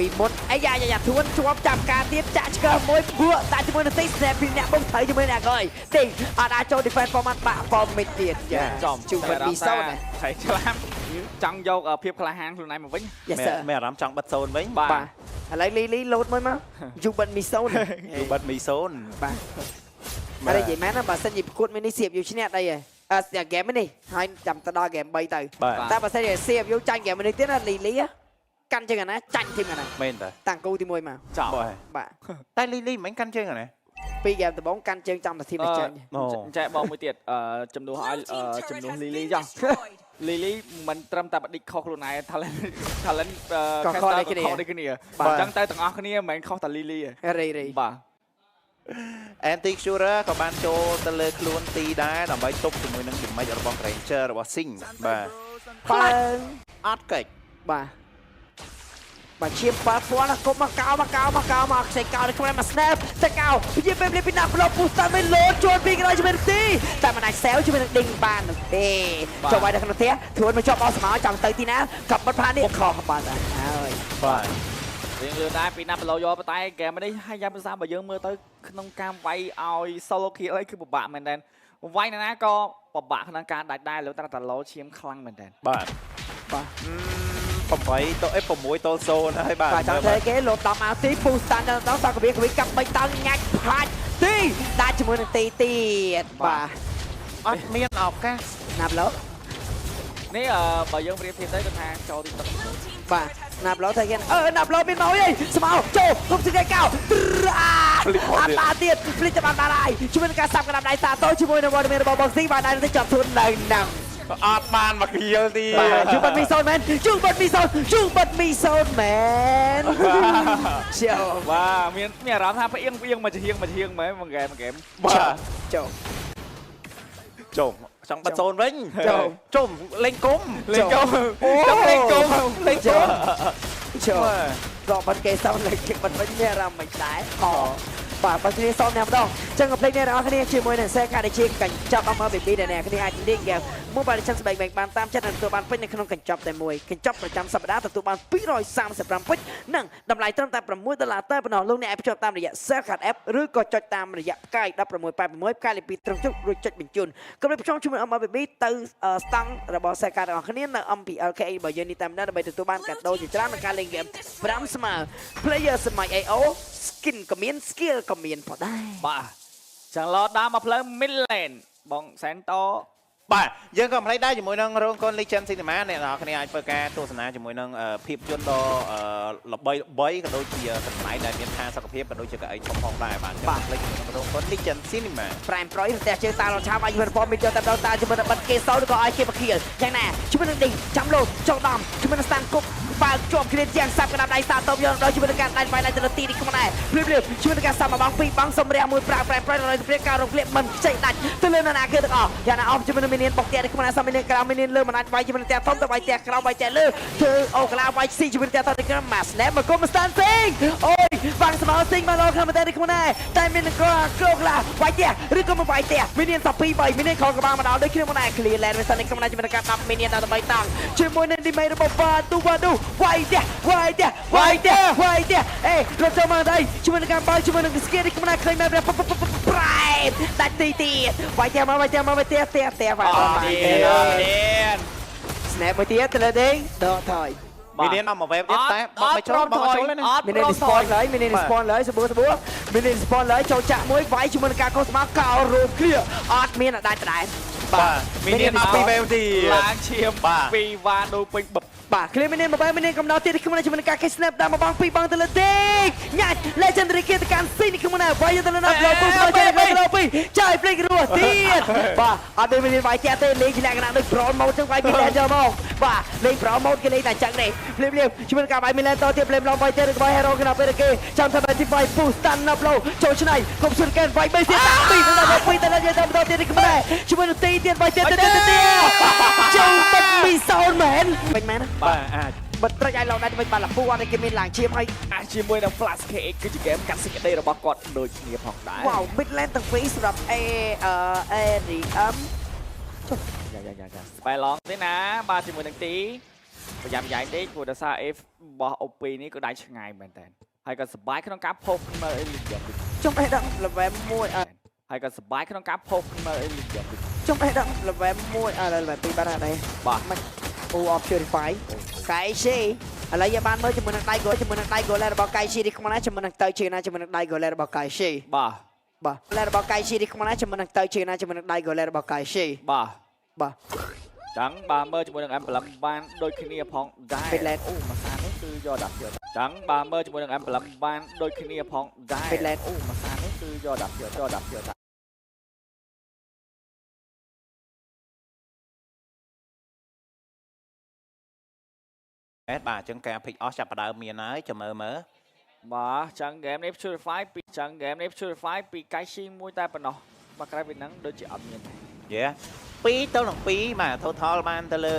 ពីមុនអាយ៉ាយ៉ាយ៉ាធួនជាប់ចាប់ការទៀតចាក់ឆ្កើមួយពួកតែជាមួយនឹងទី snap ពីអ្នកបងត្រូវជាមួយអ្នកអើយទីអត់អាចចូល defense ប៉ុន្មានបាក់ប៉ុមមិនទៀតយ៉ា ចំ ជួបមិនពីសូនណា ឆៃឆ្លាមចង់យកភាពក្លាហានខ្លួនឯងមកវិញ Yes sir មានអារម្មណ៍ចង់បិទសូនវិញ បាទ បាទឥឡូវលីលីលោតមួយមកយូបិនមីសូន យូបិទមីសូន បាទអរេនិយាយមែនណាបើសិនជាប្រកួតមួយនេះសៀបយូឈ្នះអីហ៎អើហ្គេមនេះហើយចាំទៅដល់ហ្គេម3ទៅ បាទ តែបើសិនជាសៀបយូចាញ់ហ្គេមនេះទៀតណាលីលីកាន់ជើងអាណាចាញ់ធីមអាណា មែនតើ តាំងគូទី1មក ចំ បាទ បាទ តែលីលីមិនកាន់ជើងអាណា ពីរហ្គេមដំបូងកាន់ជើងចំតែធីមនេះចាញ់ អូ ចែកបងមួយទៀតអឺចំនួនឲ្យអឺចំនួនលីលីចុះលីលីមិនត្រឹមតែបដិខុសខ្លួនឯង talent talent ក៏ខុសដូចគ្នា ខុសដូចគ្នា បាទ អញ្ចឹងតែទាំងអស់គ្នាមិនមែនខុសតែលីលីទេ រីរី បាទ Anti Cura ក៏បានចូលទៅលើខ្លួនទីដែរដើម្បីទប់ជាមួយនឹង damage របស់ Ranger របស់ Sing បាទ បើ អត់កិច្ច បាទបាទឈាមប៉ាហ្វណាគប់មកកោមកកោមកកោមកខ្ចីកោនេះខ្លួនមក snap តែកោនិយាយពេលនេះពីណាប្លុកពូស្តាមិនលោតជួនពីក្រោយជាមួយនឹងទីតែមិនអាចសែវជាមួយនឹងឌីងបាននោះទេចូលໄວដល់ក្នុងផ្ទះធួនមកជាប់អស់ស្មោចង់ទៅទីណាកាប់បិទផានេះខុសបានហើយ បាទ រៀងលឿនដែរពីណាប់ឡូយកប៉ុន្តែហ្គេមនេះហើយយ៉ាងភាសាបើយើងមើលទៅក្នុងការវាយឲ្យ solo kill អីគឺពិបាកមែនតើវាយណាណាក៏ពិបាកក្នុងការដាច់ដែរលើតែតាឡូឈាមខ្លាំងមែនតើ បាទ បាទ 8តអេ6ទល់0ហើយបាទ បាទចង់ធ្វើគេលោតដំអាទីពូស្តានដល់ដល់សកវិកវិកាប់បីតង់ញាច់ផាច់ទីដាក់ជាមួយនឹងទីទៀតបាទ អត់មានឱកាស ណាប់ឡូ នេះអឺបើយើងប្រៀបធៀបទៅគឺថាចូលទីទឹក បាទណាប់ឡូធ្វើគេអឺណាប់ឡូមានមកអីស្មៅចូលគុំសិកកោអាអាបាទៀតភ្លេចទៅបានបារហើយជាមួយនឹងការសាប់កណ្ដាប់ដៃសាតូជាមួយនឹងវត្តមានរបស់បងស៊ីបាទដែរទៅចាប់ធួននៅនឹង អត់បានមកគៀលទី បាទជូបាត់មីសូនមែនជូបាត់មីសូនជូបាត់មីសូនមែនចូល បាទមានអារម្មណ៍ថាផ្អៀងផ្អៀងមកជាហៀងមកជាហៀងមែនមួយហ្គេមមួយហ្គេម បាទ ចូល ជុំចង់បិទសូនវិញ ចូល ជុំលេងគុំ លេងកុំចង់លេងកុំ លេងគុំ ចូល ដកបាត់គេសោនលេខគេបាត់វិញមានអារម្មណ៍មិនដែរអូបាទបើគ្នាសោនតែម្ដងចឹងកុំភ្លេចអ្នកនរគ្នាជាមួយនឹងសេកាដែលជាកញ្ចប់ MLBB ដែលអ្នកគ្នាអាចលេងហ្គេម Mobile Legends ស្បែកបែកបានតាមចិត្តនិងទទួលបានពេញនៅក្នុងកញ្ចប់តែមួយកញ្ចប់ប្រចាំសប្តាហ៍ទទួលបាន235ពេជ្រនិងតម្លៃត្រឹមតែ6ដុល្លារតែប៉ុណ្ណោះលោកអ្នកអាចភ្ជាប់តាមរយៈ Cellcard App ឬក៏ចុចតាមរយៈផ្កាយ1686ផ្កាយលេខ2ត្រង់ជុករួចចុចបញ្ជូនកុំភ្លេចភ្ជាប់ជាមួយ MLBB ទៅស្តង់របស់ Cellcard របស់គ្នានៅ MPLKA របស់យើងនេះតែម្ដងដើម្បីទទួលបានកាដូជាច្រើនក្នុងការលេងហ្គេម5ស្មើ Player សម័យ AO skin ក៏មាន skill ក៏មានផងដែរ បាទចឹងឡដើមមកផ្លូវ mid lane បងសែនត បាទយើងក៏មិនភ្លេចដែរជាមួយនឹងរោងកុន Legend Cinema អ្នកនរគ្នាអាចធ្វើការទស្សនាជាមួយនឹងភាពយន្តដ៏ល្បីល្បីក៏ដូចជាកន្លែងដែលមានផាសុកភាពក៏ដូចជាកៅអីធំផងដែរបាទចាំភ្លេចជាមួយនឹងរោងកុន Legend Cinema ប្រែមប្រយរទះជើងតាលឆាវាយជាមួយនឹងព័មីយកតែម្ដងតាជាមួយនឹងបិទគេសោឬក៏ឲ្យគេបខៀលយ៉ាងណាជាមួយនឹងឌីងចាំលោតចុងដំជាមួយនឹងស្តាន់គប់បើកជាប់គ្នាជាងសាប់កណ្ដាប់ដៃសាតបយកដល់ជាមួយនឹងការដៃវាយឡើងទៅលើទីនេះខ្លួនដែរភ្លាមភ្លាមជាមួយនឹងការសាប់មួយបងពីរបងសំរះមួយប្រាក់ប្រែមប្រយដល់ទៅព្រាការរងភ្លាមមិនខ្ចីដាច់ទៅលើណាគេទាំងអស់យ៉ាងណាអស់ជាមួយនឹងមីនៀនបុកផ្ទះនេះខ្លួនដែរសាមីនៀនក្រៅមីនៀនលើមិនអាចវាយជាមួយនឹងផ្ទះធំទៅវាយផ្ទះក្រៅវាយផ្ទះលើធ្វើអូក្លាវាយស៊ីជាមួយនឹងផ្ទះធំនេះក្រុមម៉ាស្ណែមកគុំស្តាន់សេងអូយវាងស្មៅសេងមកដល់ក្នុងប្រទេសនេះខ្លួនដែរតែមាននឹងក្លោកឡាវាយផ្ទះឬក៏មិនវាយផ្ទះមីនៀនសពី3មីនៀនខកក្បាលមកដល់ដូចគ្នាមកដែរ clear lane វិញសិននេះក្នុងដែរជាមួយនឹងការ10មីនៀនដល់3តង់ជាមួយនឹង damage របស់បាទូវ៉ាឌូវាយផ្ទះវាយផ្ទះវាយផ្ទះវាយផ្ទះអេរត់ចូលមកដល់ជាមួយនឹងការបើជាមួយនឹង skill នេះខ្លួនដែរឃើញមែនប្រែដាច់ទីទៀតវាយផ្ទះមកវាយផ្ទះមកវាយផ្ទះផ្ទះផ្ទះវាយ អ អត់ ត់ បាន ទៀត ទេ អត់ទៀត snap មួយទៀតទៅលើដេងដកថយ មីនៀនមកមកវេបទៀតតែបកមិនចូលបកមិនចូលទេណា អត់ មាន respawn ឡើយមាន respawn ឡើយសបួសបួមាន respawn ឡើយចូលចាក់មួយវាយជាមួយនឹងការកោស្មាកោរូបគ្លៀអត់មានអដាច់ដដែល បាទមីនៀនមកពីរវេបទៀត ឡើងឈាម បាទ ពីវ៉ាដូពេញបប បាទគ្លៀមានមកបែមានកំណត់ទៀតខ្ញុំជាមួយនឹងការគេ snap តាមមកបងពីរបងទៅលើទេញ៉ាច់ legendary គេទៅកាន់ស៊ីនេះខ្ញុំណាវាយទៅលើណាប្លោពុះមកចេញទៅលើពីរចាយភ្លេចរស់ទៀតបាទអត់មានវាយតែទេលេងជាលក្ខណៈដូច brawl mode ចឹងវាយពីលែនយកមកបាទលេង brawl mode គេលេងតែចឹងទេភ្លាមភ្លាមជាមួយនឹងការវាយមានលែនតទៀតភ្លាមឡងវាយទៀតឬក៏វាយ hero គេដល់ពេលគេចាំថាបែបទីវាយពុះ stand up low ចូលឆ្នៃកុំសុនកែនវាយ3ទៀតតាម2ទៅដល់2ទៅដល់យកទៅដល់ទៀតនេះខ្ញុំដែរជាមួយនឹងទីទៀតវាយទៀតទៀតទៀតចូលទឹកមីសោនមែនវិញមែនណា បាទអាច បិទត្រិចឲ្យឡងដែរវិញបានលពូអត់ឲ្យគេមានឡើងឈាមហើយ អាចជាមួយនឹង Flash KX គឺជាហ្គេមកាត់សេចក្តីរបស់គាត់ដូចគ្នាផងដែរ វ៉ាវ mid lane ទាំងពីរសម្រាប់ A អឺ ADM យ៉ាយ៉ាយ៉ាយ៉ាស្បែឡងទេណាបាទជាមួយនឹងទីប្រយ័ត្នប្រយែងតិចព្រោះដោយសារ F របស់ OP នេះក៏ដៃឆ្ងាយមែនតើហើយក៏សប្បាយក្នុងការផុសមើល Elite Game ចុំអេដឹង level 1អឺ ហើយក៏សប្បាយក្នុងការផុសមើល Elite Game ចុំអេដឹង level 1អឺ level 2បាត់ហើយ បាទ មិនអូ of purify កៃស៊ីឥឡូវយើងបានមើលជាមួយនឹងដៃគោជាមួយនឹងដៃគោលែរបស់កៃស៊ីនេះក្នុងណាជាមួយនឹងទៅជាណាជាមួយនឹងដៃគោលែរបស់កៃស៊ី បាទ បាទលែរបស់កៃស៊ីនេះក្នុងណាជាមួយនឹងទៅជាណាជាមួយនឹងដៃគោលែរបស់កៃស៊ី បាទ បាទ ចឹងបាទមើលជាមួយនឹង Emblem បានដូចគ្នាផងដែរ Mid lane អូមួយសានេះគឺយកដាក់យកចឹងបាទមើលជាមួយនឹង Emblem បានដូចគ្នាផងដែរ Mid lane អូមួយសានេះគឺយកដាក់យកយកដាក់យកដាក់ អេតបាទអញ្ចឹងការ pick អស់ចាប់ផ្ដើមមានហើយចាំមើលមើល បាទចឹង game នេះ Purify ពីចឹង game នេះ Purify ពីកៃស៊ីមួយតែប៉ុណ្ណោះបាទក្រៅពីហ្នឹងដូចជាអត់មានទេ យេ2ទៅនឹង2បាទ total បានទៅលើ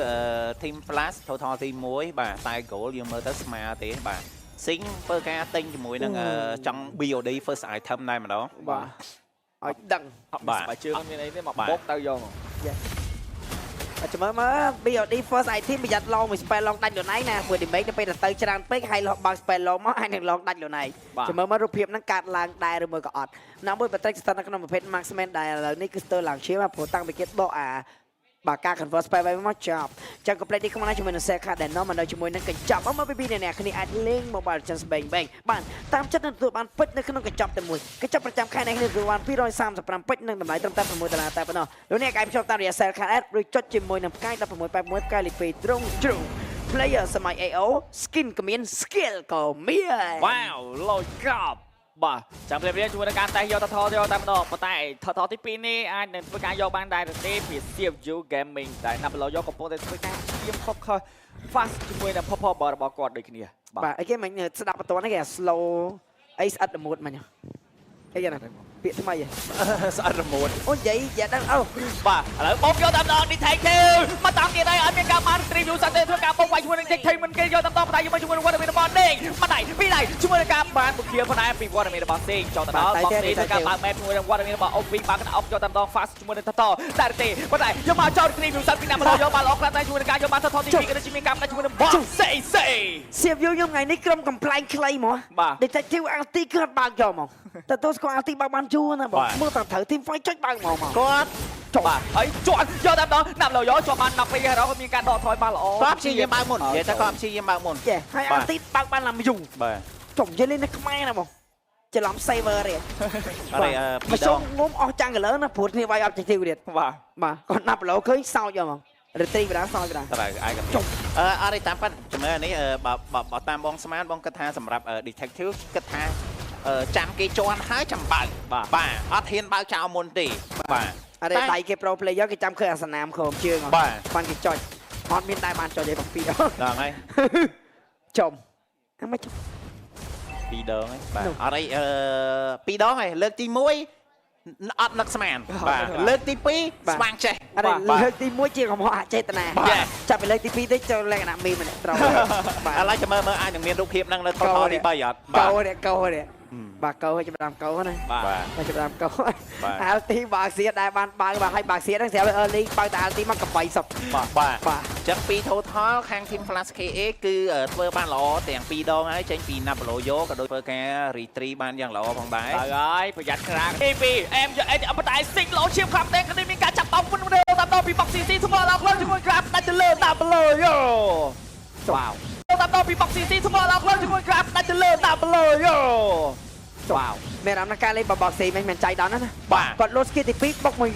team flash total ទី1បាទតែ goal យើងមើលទៅស្មើទេបាទ sing ធ្វើការទិញជាមួយនឹងចង់ BOD first item ដែរម្ដង បាទឲ្យដឹង អត់ បាទ ស្បែកជើងអត់មានអីទេមក បាទ បុកទៅយកមក អត់ចាំមើលមើល BOD first item ប្រយ័ត្នឡងមួយ spell ឡងដាច់ខ្លួនឯងណាព្រោះ damage នៅពេលទៅច្រើនពេកហើយលបើក spell ឡងមកអាចនឹងឡងដាច់ខ្លួនឯង បាទ ចាំមើលមើលរូបភាពហ្នឹងកើតឡើងដែរឬមួយក៏អត់ណាមួយបត្រិកស្ថិតនៅក្នុងប្រភេទ marksman ដែលឥឡូវនេះគឺស្ទើរឡើងឈាមព្រោះតាំងពីគេដកអាបាទការ convert spell ໄວមកចប់ចឹង complete នេះខ្ញុំណាជាមួយនឹង set card ដែលនាំមកនៅជាមួយនឹងកញ្ចប់មកពីអ្នកគ្នាអាចលេង Mobile Legends Bang Bang បានតាមចិត្តនឹងទទួលបានពេជ្រនៅក្នុងកញ្ចប់តែមួយកញ្ចប់ប្រចាំខែនេះគ្នាទទួលបាន235ពេជ្រនិងតម្លៃត្រឹមតែ6ដុល្លារតែប៉ុណ្ណោះលោកអ្នកអាចភ្ជាប់តាមរយៈ Cell Card App ឬចុចជាមួយនឹងផ្កាយ1681ផ្កាយលេខ2ត្រង់ជ្រុង Player សម័យ AO skin ក៏មាន skill ក៏មាន វ៉ាវលយកប់ បាទចាំភ្លាមៗជាមួយនឹងការតេស្តយកតថយកតែម្ដងប៉ុន្តែថថទី2នេះអាចនឹងធ្វើការយកបានដែរទេពី CFU Gaming ដែលណាប់ឡូយកកំពុងតែធ្វើការឈាម focus fast ជាមួយនឹង purple bar របស់គាត់ដូចគ្នាបាទ បាទអីគេមិញស្ដាប់បន្ទាន់ហ្នឹងគេ slow អីស្អិតរមួតមិញអីយ៉ាងណាពាក្យថ្មីហ៎ ស្អិតរមួត អូនិយាយនិយាយដឹងអូ បាទឥឡូវបោកយកតាមដង Detective មកតាមទៀតហើយអត់មានការបាន review សាទេធ្វើការបោកវាយជាមួយនឹង Detective មិនគេយកតាមដងបដៃជាមួយជាមួយនឹងវត្តមានរបស់ដេកម្ដាយពីរដៃជាមួយនឹងការបានបុគ្គលផងដែរពីវត្តមានរបស់សេងចောက်ទៅដល់បោកសេងធ្វើការបើក map ជាមួយនឹងវត្តមានរបស់អូវីបើកអុកយកតាមដង fast ជាមួយនឹងតតតែទេប៉ុន្តែយកមកចោល review សាពីណាមកយកបានល្អខ្លាំងតែជាមួយនឹងការយកបានតតទី2ក៏ដូចជាមានការផ្ដាច់ជាមួយនឹង box សេសេ សៀបយូខ្ញុំថ្ងៃនេះក្រុមកំ pl ែងខ្លីហ្មង បាទ Detective Ulti គឺអត់បើកយកហ្មងតែទោះស្គាល់ Ulti បើកបានយូរណាបងមើលតែត្រូវ team fight ចុចបើកហ្មងមក គាត់ បាទហើយជាន់យកតាមដងណាប់លោយកជាប់បាន10ពីហើយក៏មានការដកថយបានល្អ គាត់ព្យាយាមបើកមុននិយាយទៅគាត់ព្យាយាមបើកមុន ចេះហើយ Ulti បើកបានឡើងយូរ បាទ ចុំនិយាយលេងនៅខ្មែរណាបងច្រឡំ saver ទេ អត់ទេ មកសុំងុំអស់ចាំងកលើណាព្រោះគ្នាវាយ objective ទៀត បាទ បាទគាត់ណាប់ឡូឃើញសោចយកហ្មងរីត្រីបដាសោចបដា ត្រូវអាយក ចុំ អត់ទេតាមប៉ាត់ជំនឿនេះបើបើតាមបងស្មានបងគិតថាសម្រាប់ detective គិតថាចាំគេជន់ហើយចាំបើក បាទ បាទអត់ហ៊ានបើកចោលមុនទេបាទ អរេដៃគេ pro player គេចាំឃើញអាសនាមក្រោមជើង បាទ បានគេចុចអត់មានដែរបានចុចឯបងពីរ ដល់ហើយ ចំអាមិនចំ ពីរដងហើយបាទ នោះ អត់អីពីរដងហើយលើកទី1អត់នឹកស្មានបាទលើកទី2ស្វាងចេះ អរេ បាទ លើកទី1ជាកំហុសអចេតនា បាទ ចាប់ពីលើកទី2ទៅចូលលក្ខណៈមីម្នាក់ត្រង់បាទ ឥឡូវចាំមើលមើលអាចនឹងមានរូបភាពហ្នឹងនៅថតទី3អត់ កោនេះកោនេះបាទកោឲ្យចាប់តាមកោណា បាទ បាទ បាទចាប់តាមកោ បាទ អាល់ទីបាក់សៀដែរបានបើកបាទឲ្យបាក់សៀហ្នឹងស្រាប់ early បើកតែអាល់ទីមកកបីសព បាទបាទ បាទ អញ្ចឹងពី total ខាង team Flash KA គឺធ្វើបានល្អទាំងពីរដងហើយចេញពី Napolo ក៏ដូចធ្វើការ retreat បានយ៉ាងល្អផងដែរ ទៅហើយប្រយ័ត្នក្រាងទី2អែមយកអេអបតែស៊ីងលោឈាមខ្លាំងតែក៏នេះមានការចាប់បោកមុនទៅតាមដល់ពីបុកស៊ីស៊ីធ្វើដល់ខ្លួនជាមួយក្រាបដាច់ទៅលើតាមលើយោវ៉ាវតាមដល់ពីបុកស៊ីស៊ីធ្វើដល់ខ្លួនជាមួយក្រាបដាច់ទៅលើតាមលើយោវ៉ាវ មានអារម្មណ៍ថាការលេងបបោសេមិនមែនចៃដន្យណាណា បាទ គាត់លោតស្គីទី2បុកមួយ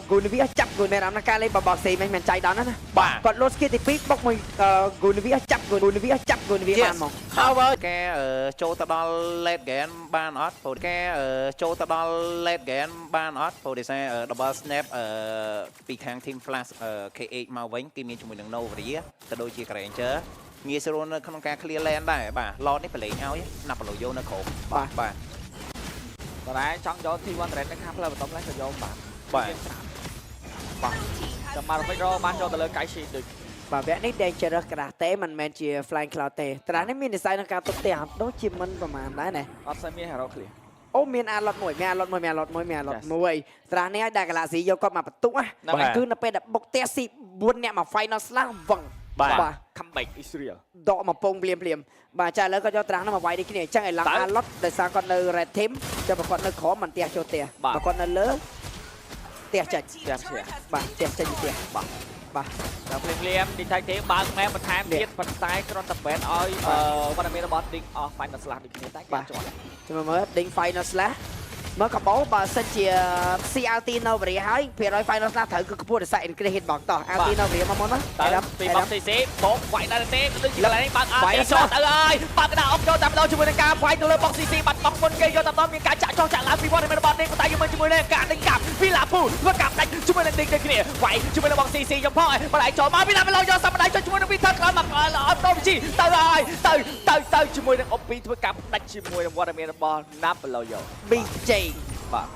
ហ្គូនវីចាប់ហ្គូនមានអារម្មណ៍ថាការលេងបបោសេមិនមែនចៃដន្យណាណា បាទ គាត់លោតស្គីទី2បុកមួយហ្គូនវីចាប់ហ្គូនវីចាប់ហ្គូនវីបានមក Power ការចូលទៅដល់ late game បានអត់ព្រោះការចូលទៅដល់ late game បានអត់ព្រោះដោយសារ double snap ពីខាង team Flash KH មកវិញគេមានជាមួយនឹង Novaria ក៏ដូចជា Granger ងាយស្រួលនៅក្នុងការ clear lane ដែរបាទ Lord នេះប្រឡែងឲ្យ Napolo នៅក្រោម បាទ បាទ ប៉ុន្តែចង់យក T1 Red នៅខាងផ្លូវបន្ទប់ឡើងក៏យកបាទ បាទ បាទចាំមករវិចរបានចូលទៅលើកៃស៊ីដូច បាទវគ្គនេះ Dangerous ក្រាស់ទេមិនមែនជា Flying Cloud ទេត្រាស់នេះមាននិស្ស័យក្នុងការទុកផ្ទះអត់ដូចជាមិនប្រហែលដែរណា អត់សូវមាន hero clear អូមានអាឡុតមួយមានអាឡុតមួយមានអាឡុតមួយមានអាឡុត Yes. មួយត្រាស់នេះឲ្យដែល Galaxy យកគាត់មកបន្ទុកណា ហ្នឹងហើយ គឺនៅពេលដែលបុកផ្ទះស៊ី4នាក់មក Final Slash វឹង បាទ បាទ comeback Israel ដកមកពងភ្លាមភ្លាមបាទចាឥឡូវគាត់យកត្រាស់នោះមកវាយដូចគ្នាអញ្ចឹងឲ្យឡើង តើ អាឡុតដោយសារគាត់នៅ Red Team ចាំបើគាត់នៅក្រោមមិនផ្ទះចូលផ្ទះ បាទ បើគាត់នៅលើផ្ទះចេញ ផ្ទះផ្ទះ បាទផ្ទះចេញពីផ្ទះ បាទ បាទ ដល់ភ្លាមភ្លាម detective បើកមែនបន្ថែមទៀតប៉ុន្តែគ្រាន់តែបែនឲ្យអឺវត្តមានរបស់ Ding off final slash ដូចគ្នាតែគេជាប់ ចាំមើលមើល Ding Final Slash មើលកាបោបើសិនជា CLT នៅវរីហើយភាគរយ Final Slash ត្រូវគឺខ្ពស់ដោយសារ Increase Hitbox តោះ LT នៅវរីមកមុនណា តើពីបុកស៊ីស៊ីបុកវាយដល់ទេដូចជាកន្លែងនេះបើកអត់ទេចូលទៅហើយបើកដាក់អុកចូលតាមដងជាមួយនឹងការវាយទៅលើបុកស៊ីស៊ីបាត់បុកមុនគេយកតាមដងមានការចាក់ចោះចាក់ឡើងពីវត្តមានរបស់នេះប៉ុន្តែយើងមើលជាមួយនឹងការដេញកាប់ពីឡាពូធ្វើកាប់ដាច់ជាមួយនឹងដេញដូចគ្នាវាយជាមួយនឹងបុកស៊ីស៊ីយកផងបន្លែចូលមកពីឡាបឡយកសាប់បន្លែចុចជាមួយនឹងវីថើក្រោយមកអត់ដល់ជីទៅហើយទៅទៅទៅជាមួយនឹងអុបពីធ្វើកាប់ដាច់ជាមួយនឹងវត្តមានរបស់ណាប់ឡូយ៉ូ BJ បាទ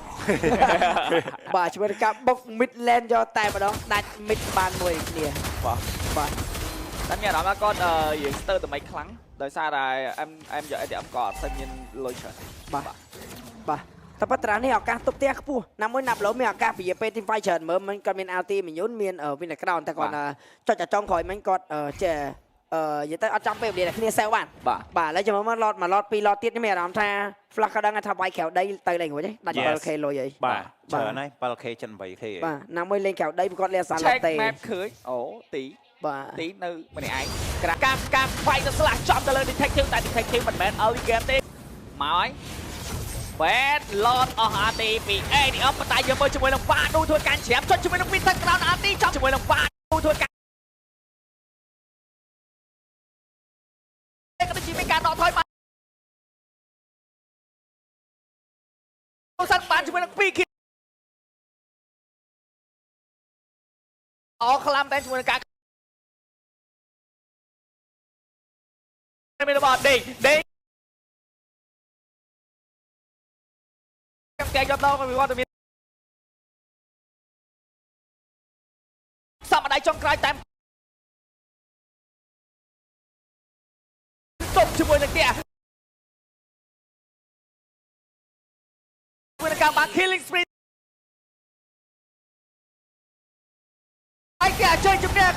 បាទជាមួយនឹងការបុក mid lane យកតែម្ដងដាច់ mid បានមួយគ្នា បាទ បាទ តែមានអារម្មណ៍ថាគាត់អឺរៀងស្ទើរតែមិនខ្លាំងដោយសារតែអែមអែមយក ATM ក៏អត់សូវមានលុយច្រើន បាទបាទតែប៉ុន្តែនេះឱកាសទប់ផ្ទះខ្ពស់ណាមួយណាប់ឡូមានឱកាសពជាពេល team fight ច្រើនមើលមិនគាត់មាន LT មួយយុនមានវិនក្រោនតែគាត់ចុចចុងក្រោយមិញគាត់ចេះអឺនិយាយទៅអត់ចាំពេលវេលាតែគ្នាសេវបាន បាទ បាទឥឡូវចាំមើលឡតមួយឡតពីរឡតទៀតនេះមានអារម្មណ៍ថា Flash ក៏ដឹងថាវាយក្រៅដីទៅលេងរួចហីដាច់ 7K លុយអី បាទច្រើនហើយ 7K 78K បាទណាមួយលេងក្រៅដីព្រោះគាត់លេងអសាឡ check ទេ map ឃើញអូទី បាទ ទីនៅម្នាក់ឯងក្រាកាកាវាយទៅស្លាស់ចំទៅលើ detective តែ detective មិនមែន early game ទេមកហើយ Bad Lord អស់ RT ពី ADM ប៉ុន្តែយើងមើលជាមួយនឹងវ៉ាឌូធ្វើការជ្រាបចុចជាមួយនឹង Peter Crown RT ចំជាមួយនឹងវ៉ាឌូធ្វើការក៏ដូចជាមានការដកថយមក សិនបានជាមួយនឹង2 kill អខ្លាំងតែជាមួយនឹងការមានរបស់ដេកដេកចាំតែយកដល់វិវត្តមានសមដៃចុងក្រោយតាមទប់ជាមួយនឹងផ្ទះជាមួយនឹងការបាន killing spree ហើយគេអញ្ជើញជំនះ។